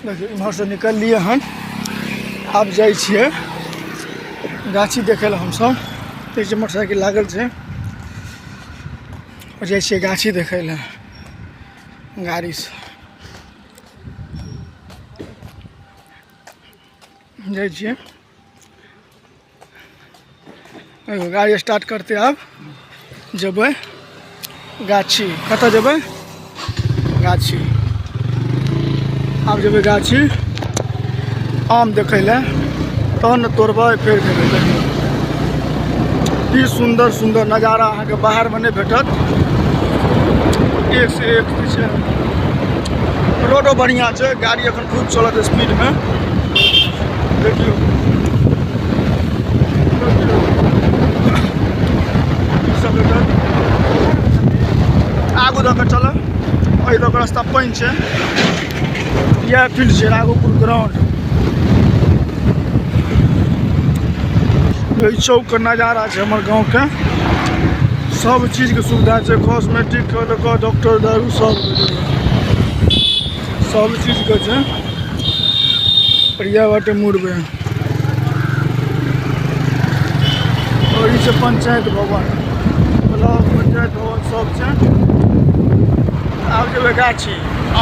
देखियौ इम्हरसँ निकललियै हन, आब जाइ छियै गाछी देखै लए। हमसब देखै छियै मोटरसाइकिल लागल छै, जाइ छियै गाछी देखै लए गाड़ीसँ जाइ छियै। एगो गाड़ी स्टार्ट करते, आब जेबै गाछी। कतऽ जेबै? गाछी। आब जेबै गाछी आम देखै लए, तहन ने तोड़बै फेर खेबै। देखियौ की सुन्दर सुन्दर नजारा अहाँके बाहरमे नहि भेटत। एक से एक जे छै, रोडो बढ़िआँ छै, गाड़ी एखन खूब चलत स्पीडमे। देखियौ ई सब भेटत। आगू दऽ कऽ चलब, एहि दऽ कऽ रस्ता पानि छै। इएह फील्ड छै राघोपुर ग्राउंड। एहि चौकके नजारा छै हमर गाँवके। सब चीजके सुविधा छै, कॉस्मेटिकके लऽ कऽ डॉक्टर दारू सब सब चीजके छै। और इएह बाटे मुड़बै और ई छै पंचायत भवन, ब्लॉक पंचायत भवन सब छै। आब जेबै गाछी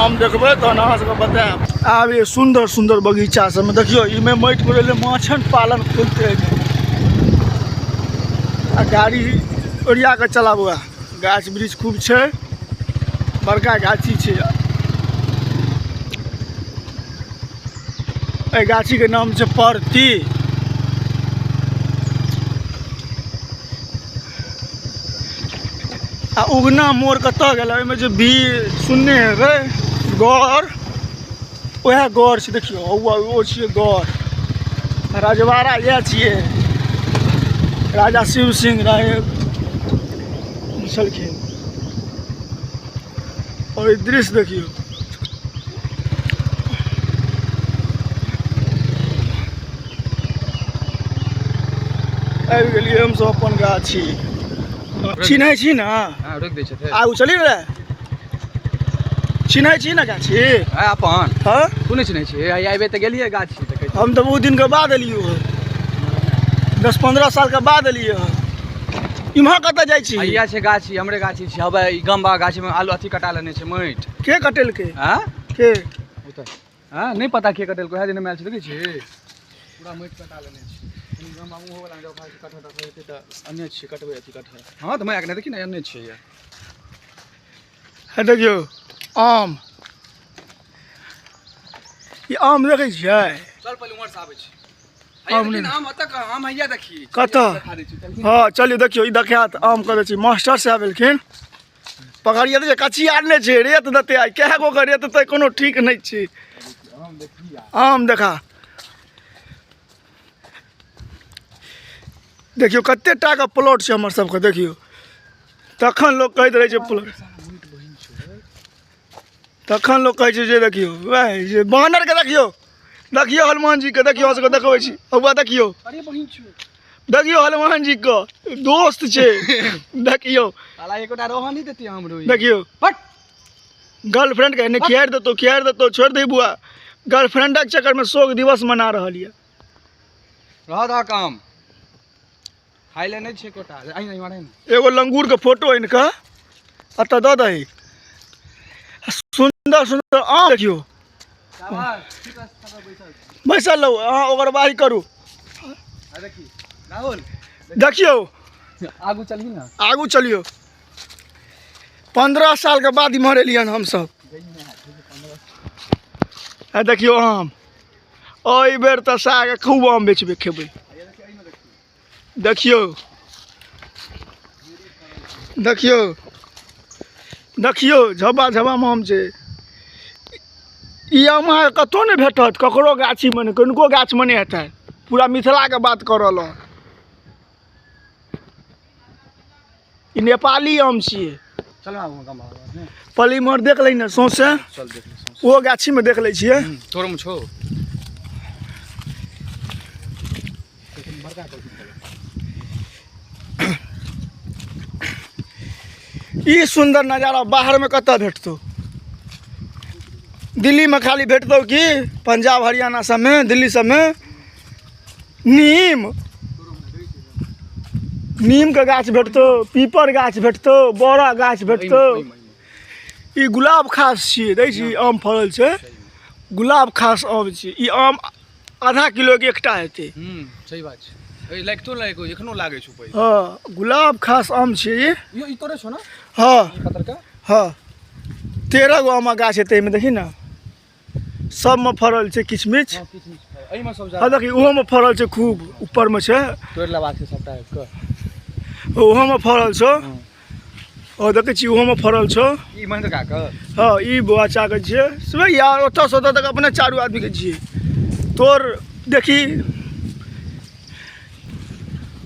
आम देखबै, तहन अहाँ सबके बतायब। आब ये सुन्दर सुन्दर बगीचा सबमे देखियौ, इमे माटि कोड़ै लए माछन पालन खुलते। आ गाड़ी ओरिया कऽ चलाबू। गाछ वृक्ष खूब छै, बड़का गाछी छै। एहि गाछीके नाम छै परती। आ उगना मोड़ कतऽ गेलै? ओहिमे जे भी सुनने हेबै गौर, उएह गौर छै। देखियौ हौआ ओ छियै गौर रजवाड़ा, इएह छियै राजा शिव सिंह राय छलखिन। और ई दृश्य देखियौ, आबि गेलियै हमसब अपन गाछी। चिन्है छी ने? हाँ, रोकि दै छथि। आगू चली रे। चिन्है छी ने गाछी? हाँ, अपन। हाँ? तू नहि चिन्है छी? आइ आबे तऽ गेलियै गाछी देखै छी। हम तऽ बहुत दिनके बाद एलियै हँ, 10-15 सालके बाद एलियै हँ। इम्हर कतऽ जाइ छी? हैया छै गाछी, हमरे गाछी छै। हवे ई गम्बा गाछी में आलू अथी कटा लेने छै माटि। के कटेलकै? हाँ? के? ओ तऽ हाँ नहि पता के कटेलकै, उएह दिन आयल छै, देखै छी पूरा माटि कटा लेने छै। कनि गम्बा ओहो वाला जब खाइ छै कटहर तटहर हेतै तऽ अन्ने छियै, कटबै अथी कटहर। हँ तऽ मायके नहि देखी ने, अन्ने छियै ये। हे देखियौ आम, ई आम देखै छियै? चल पहिले उम्हर से आबै छी। आम आम नहि। आम ओतऽ कहाँ? आम हैया देखी। कतऽ? देखा दै छी, चल। हँ चलियौ, देखियौ ई देखायत आम करै छी। मास्टर साहब एलखिन, पकड़िए तऽ कच्ची आर नहि छै, रेत देतै आइ कए गो के रेत देतै, कोनो ठीक नहि छै। आम देखी आ। आम देखा, देखियौ कते टाके प्लॉट छै हमर सबके। देखियौ तखन लोक कहैत रहै छै प्लॉट, तखन लोक कहै छै जे देखियौ वएह जे बानरके देखियौ, देखियौ हनुमान जीके, देखियौ अहाँ सबके देखबै छी। हौआ देखियौ। अरे बहिन छौ। देखियौ हनुमान जीके दोस्त छै, देखियौ। साला एकोटा रहऽ नहि देतै हमरो ई। देखियौ पट गर्लफ्रेंड के एने खियारि देतौ, खियारि देतौ, छोड़ि दही बुआ। गर्लफ्रेंडक चक्करमे शोक दिवस मना रहल यऽ। रह दह काम खाइ लए नहि छै एकोटा। आइ नहि मारे ने। एगो लंगूरके फोटो आनि कऽ एतऽ दऽ दही। सुन्दर सुन्दर आम देखियौ। बैसल रहू अहाँ, ओकर बाही करू। आ देखी राहुल। देखियौ। आगू चलही ने। आगू चलियौ। 15 सालके बाद इम्हर एलियन हमसब। आ देखियौ आम, एहि बेर तऽ साग खूब आम बेचबै खेबै। देखियौ देखियौ देखियौ झब्बा झब्बामे आम छै। ई आम अहाँके कतहु नहि भेटत, ककरो गाछीमे नहि, कनिको गाछमे नहि हेतै। पूरा मिथिलाके बात कऽ रहलहुँ। ई नेपाली आम छियै। चल आबू गाम आबू। पहिले इम्हर देख लै ने सौंसे। चल देख ले सौंसे। ओहो गाछीमे देख लै छियै। तोरमे छौ। ई सुन्दर नजारा बाहरमे कतऽ भेटतौ? दिल्लीमे खाली भेटतौ की पंजाब हरियाणा सबमे दिल्ली सबमे नीम नीमके गाछ भेटतौ पीपर गाछ भेटतौ बड़ा गाछ भेटतौ ई गुलाब खास छियै दै छी आम फड़ल छै गुलाब खास आम छियै ई आम आधा किलोके एकटा हेतै सही बात छै लागितो लागि एखनो लागै छौ पैघ हँ गुलाब खास आम छियै ई ई तोरे छौ ने हँ पतरका हँ 13 गो आमक गाछ हेतै एहिमे देखी ने सबमे फड़ल छै किचमिच हँ किचमिच एहिमे सब हँ देखी ओहोमे फड़ल छै खूब ऊपरमे छै तोड़ि लेबाक छै सबटा आबि कऽ ओहोमे फड़ल छौ ओ देखै छी ओहोमे फड़ल छौ ई महेंद्र काका हँ ई बच्चाके छियै सुबह यार ओतऽसँ ओतऽ तक अपने चारू आदमीके छियै तोर देखी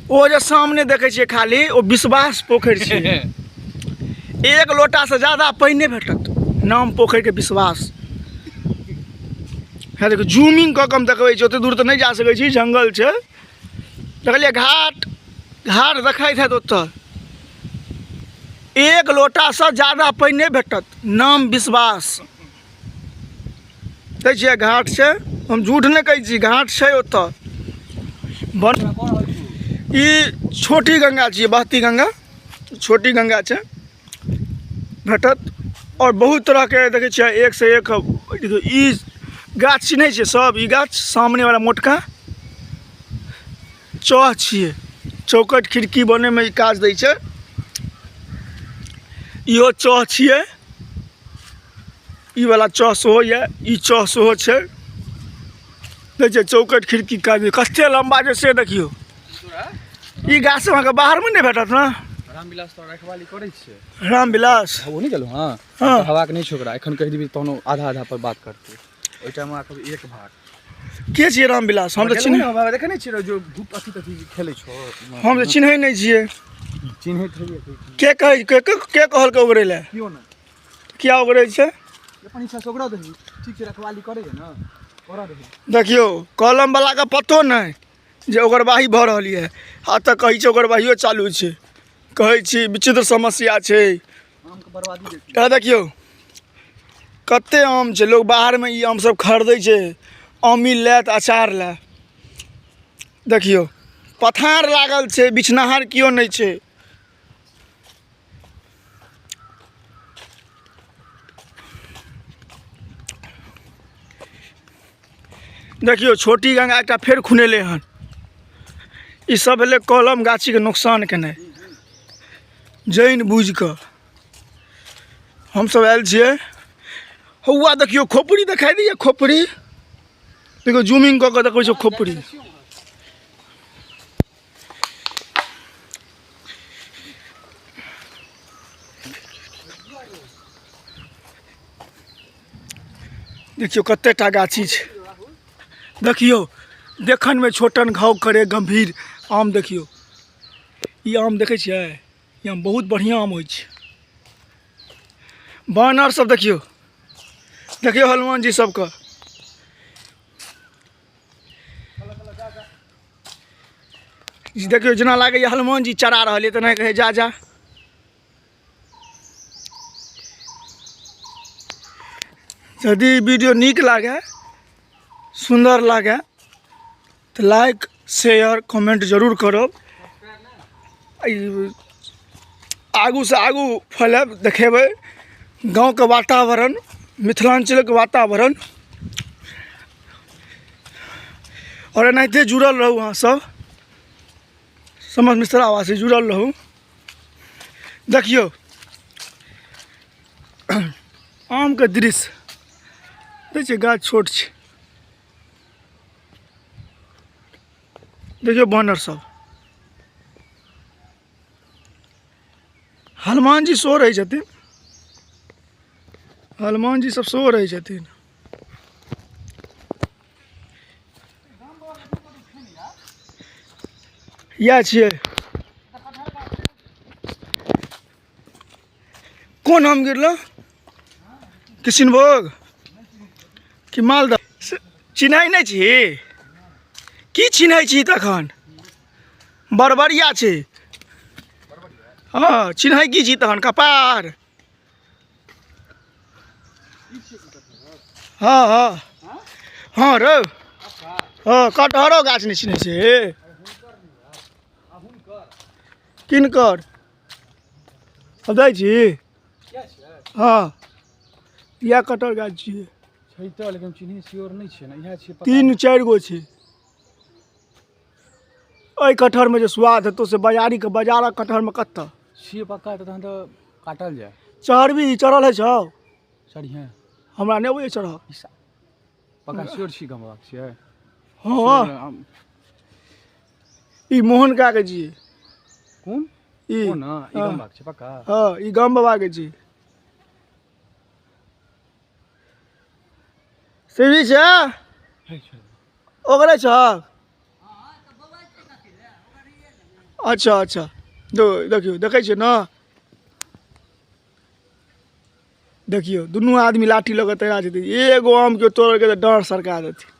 ओ जे सामने देखै छियै खाली ओ विश्वास पोखरि छियै एक लोटासँ ज्यादा पानि नहि भेटत नाम पोखरिके विश्वास हे देखियौ जूमिंग कऽ कऽ हम देखबै छी ओतेक दूर तऽ नहि जा सकै छी जङ्गल छै देखलियै घाट घाट देखाइत हैत ओतऽ एक लोटासँ ज्यादा पानि नहि भेटत नाम विश्वास देखै छियै घाट छै हम झूठ नहि कहै छी घाट छै ओतऽ बन ई छोटी गंगा छियै बहती गंगा छोटी गंगा छै भेटत आओर बहुत तरहके देखै छियै एक से एक देखियौ ई गाछ चिन्है छियै सब ई गाछ सामने वाला मोटका चह छियै चौखट खिड़की बनैमे ई काज दै छै इहो चह छियै ई वाला चह सेहो यऽ ई चह सेहो छै देखै छियै चौखट खिड़की काज कते लम्बा छै से देखियौ ई गाछ सब अहाँके बाहरमे नहि भेटत ने रामविलास तो रखवाली करै छियै रामविलास ओ नहि गेलहुँ हँ हँ। हवाके नहि छोकरा एखन कहि देबही तहनो आधा आधा पर बात करतै ओहि टाइममे आके एक भाग के छियै रामविलास हम तऽ चिन्ह बाबा देखै नहि छियै जो धूप अथी तथी खेलै छौ हम तऽ चिन्है नहि छियै चिन्हैत रहियै के कहै के के कहलकै ओगरै लए कियो नहि किया ओगरै छै अपन इच्छा से ओगरा दही ठीक छै रखवाली करै है ने करऽ दही देखियौ कलम वाला के पतो नहि जे ओगरवाही भऽ रहल यऽ आ तऽ कहै छै ओगरवाहियो चालू छै कहै छी विचित्र समस्या छै आमके बर्बादी देखियौ तऽ देखियौ कते आम छै लोग बाहरमे ई आम सब खरीदै छै आमिल लए तऽ अचार लए देखियौ पथार लागल छै बिछनाहार केओ नहि छै देखियौ छोटी गंगा एकटा फेर खुनेलै हन ई सब भेलै कलम गाछीके नुकसान केनाइ जानि बुझि कऽ हमसब आयल छियै हौआ देखियौ खोपड़ी देखाइ दैए खोपड़ी देखियौ जूमिंग कऽ कऽ देखबै छै खोपड़ी देखियौ कते टा गाछी छै देखियौ देखनमे छोटन घाव करे गम्भीर आम देखियौ ई आम देखै छियै ई आम बहुत बढ़िआँ आम होइ छै बानर सब देखियौ देखियौ हनुमान जी सबके देखियौ जेना लागैए हनुमान जी चरा रहल यऽ तेना कहै जा जा यदि वीडियो नीक लागै सुन्दर लागै तऽ लाइक शेयर कमेंट जरूर करब ई आगूसँ आगू फैलायब देखेबै गाँवके वातावरण मिथिलाञ्चलके वातावरण आओर एनाहिते जुड़ल रहू अहाँसभ समझ मिथिलावासी जुड़ल रहू देखियौ आमके दृश्य देखै छियै गाछ छोट छै देखियौ बानर सब हनुमान जी सेहो रहै छथिन हनुमान जी सब सेहो रहै छथिन इएह छियै कोन आम गिरलो किशनभोग कि मालदह चिन्है नहि छी की चिन्है छी तखन बड़बड़िया छै हँ चिन्है की छी तहन कपार हँ हँ हँ रौ। हँ, कटहरो गाछ नहि चिन्है छै। किनकर अब जाइ छी? हँ, इएह कटहर गाछ छियै। छै तऽ, लेकिन चिन्है श्योर नहि छियै ने, इएह छियै। 3-4 गो छै। एहि कटहरमे जे स्वाद हेतौ से बाजारीके बाजारक कटहरमे कतऽ छियै पक्का। तऽ तहन तऽ काटल जाय। चढ़बी? चढ़ल हइ छौ? चढ़िहे। हमरा नहि अबैए चढ़ऽ। पक्का श्योर छी, गमबाक छियै? हँ, ई मोहन काके छियै। कोन? ई। कोन? ई गमबाक छै पक्का? हँ, ई गाम बाबाके छी। सीढ़ी छै। ओकरे छ। अच्छा अच्छा, देखियौ, देखै छियै ने? देखियौ, दुनू आदमी लाठी लऽ कऽ तैयार छथिन। एगो आमके तोड़के तऽ डाँड़ सरका देथिन।